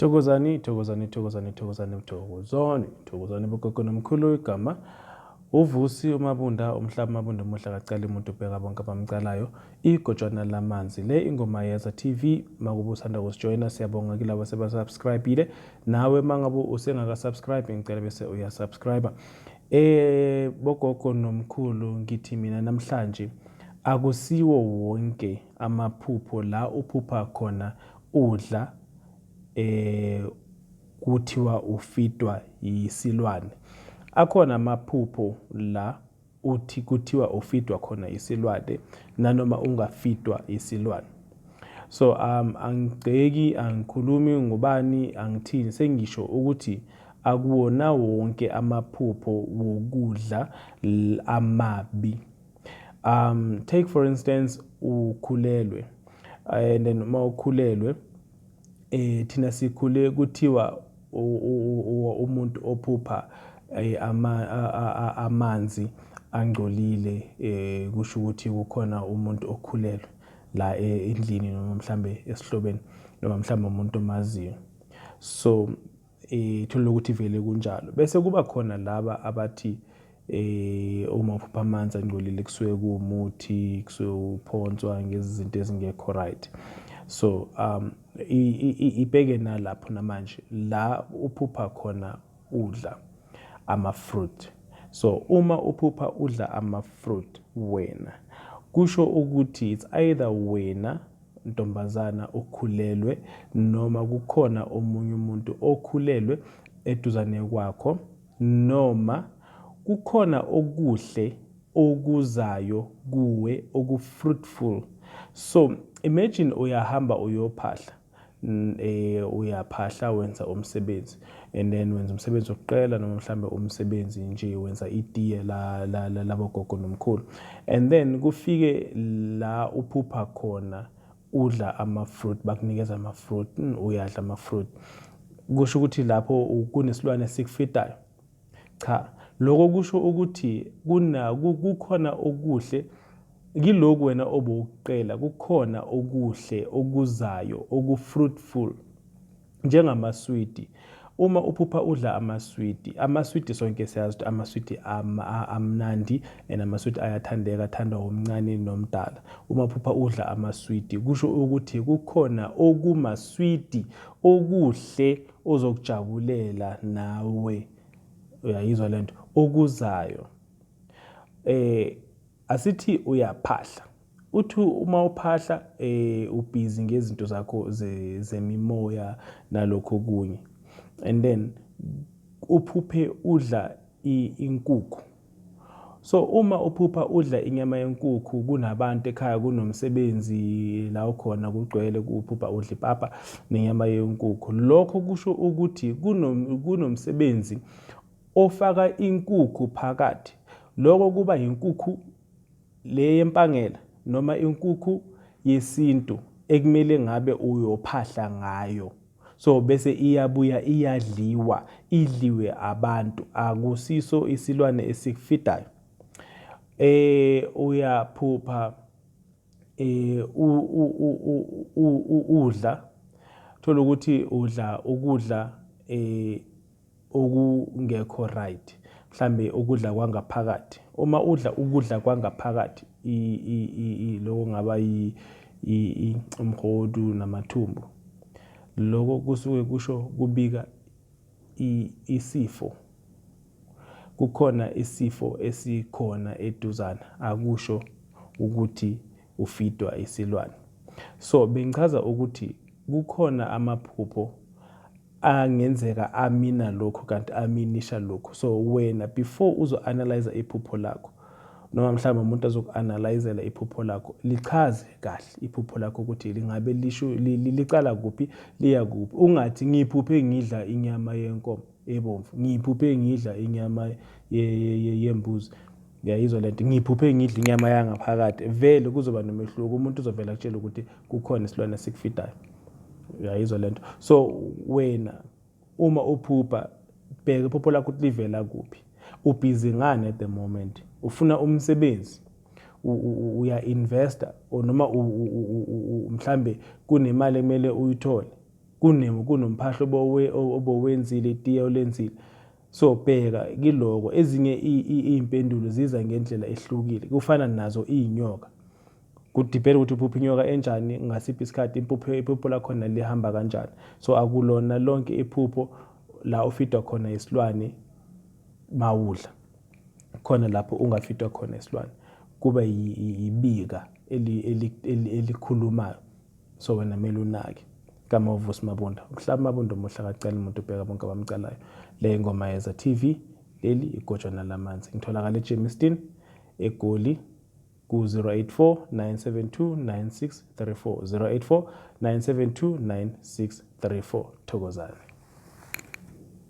Thokozani, thokozani, thokozani, thokozani, thokozani, thokozani bogogo nomkhulu. Igama uVusi uMabunda, umhlaba uMabunda omuhle, akacali umuntu, ubheka bonke abamcalayo, igotshwana lamanzi. Le ingoma yeza TV. Makuba usanda kusijoyina, siyabonga kulabo sebasubscribe-ile. Nawe mangabe usengaka-subscribe, ngicela bese uyasubscribe. Bogogo nomkhulu, ngithi mina namhlanje akusiwo wonke amaphupho la uphupha khona udla kuthiwa ufidwa yisilwane. Akhona amaphupho la uthi kuthiwa ufidwa khona isilwane nanoma ungafidwa isilwane. So angigceki, angikhulumi ngobani, angithini, sengisho ukuthi akuwona wonke amaphupho wokudla amabi. Take for instance, ukhulelwe, and then uma ukhulelwe, thina sikhule kuthiwa umuntu ophupha amanzi angcolile, kusho ukuthi kukhona umuntu okhulelwe la endlini, noma mhlambe esihlobeni, noma mhlambe umuntu omaziyo. So thola ukuthi vele kunjalo. Bese kuba khona laba abathi uma uphupha amanzi angcolile kusuke kuwumuthi, kusuke uphonswa ngezinto ezingekho right. So ibheke nalapho namanje la uphupha khona udla ama-fruit. So uma uphupha udla ama-fruit wena, kusho ukuthi it's either wena ntombazana ukhulelwe, noma kukhona omunye umuntu okhulelwe eduzane kwakho, noma kukhona okuhle okuzayo kuwe oku-fruitful. So imagine uyahamba uyophahla, uyaphahla, wenza umsebenzi, and then wenza umsebenzi wokuqela, noma mhlambe umsebenzi nje, wenza itiye la labogogo nomkhulu, and then kufike la uphupha khona udla ama-fruit, bakunikeza ama-fruit, uyadla ama-fruit. Kusho ukuthi lapho kunesilwane esikufidayo? Cha, lokho kusho ukuthi kukhona okuhle kilokhu wena obukuqela, kukhona okuhle okuzayo oku-fruitful, njengamaswidi. Uma uphupha udla amaswidi, amaswidi sonke siyazi ukuthi amaswidi amnandi and amaswidi ayathandeka, athandwa omncane nomdala. Uma uphupha udla amaswidi, kusho ukuthi kukhona okumaswidi okuhle ozokujabulela nawe. Uyayizwa lento okuzayo? Asithi uyaphahla, uthi uma uphahla, ubhizi ngezinto zakho zemimoya nalokho okunye, and then uphuphe udla inkukhu. So uma uphupha udla inyama yenkukhu, kunabantu ekhaya, kunomsebenzi la ukhona, kugcwele, kuphupha udla ipapa nenyama yenkukhu, lokho kusho ukuthi kunomsebenzi ofaka inkukhu phakathi. Lokho kuba inkukhu le yempangela noma inkukhu yesintu ekumele ngabe uyophahla ngayo. So bese iyabuya iyadliwa, idliwe abantu, akusiso isilwane esikufidayo. Uyaphupha udla, thola ukuthi udla ukudla okungekho right, mhlambe ukudla kwangaphakathi. Uma udla ukudla kwangaphakathi, lokho ngaba umhodu namathumbu, lokho kusuke kusho kubika isifo. Kukhona isifo esikhona eduzana, akusho ukuthi ufidwa isilwane. So bengichaza ukuthi kukhona amaphupho angenzeka amina lokhu kanti aminisha lokhu. So wena before uzo-analyze iphupho lakho, noma mhlawumbe umuntu azoku-analyzela iphupho lakho, lichaze kahle iphupho lakho ukuthi lingabe lisho licala kuphi, liya kuphi. Ungathi ngiphuphe ngidla inyama yenkomo ebomvu, ngiphuphe ngidla inyama yembuzi. Ngiyayizwa lento, ngiphuphe ngidla inyama yangaphakathi. Vele kuzoba nomehluko, umuntu uzovela akutshela ukuthi kukhona isilwane esikufidayo. Uyayizwa lento? So wena uma uphupha, bheka iphupho lakho ukuthi livela kuphi, ubhizi ngani at the moment, ufuna umsebenzi, uya-investa, or noma mhlambe kunemali ekumele uyithole. Kunomphahlo obowenzile, itiye olenzile. So bheka kiloko, ezinye iy'mpendulo ziza ngendlela ehlukile. Kufana nazo iy'nyoka, kudependa ukuthi uphupha inyoka enjani, ngasiphi isikhathi, impupho iphupho lakhona lihamba kanjani. So akulona lonke iphupho la ufidwa khona isilwane mawudla khona, lapho ungafidwa khona isilwane kuba yibika elikhulumayo. So wena kumele unake. Gama uVusi Mabunda, uMhlaba Mabunda, omuhle akacela umuntu, ubheka bonke abamcalayo. Le ingoma yeza TV, leli igojwana lamanzi. Ngitholakala eGermiston, eGoli, ku-084 972 9634, 084 972 9634. Thokozani.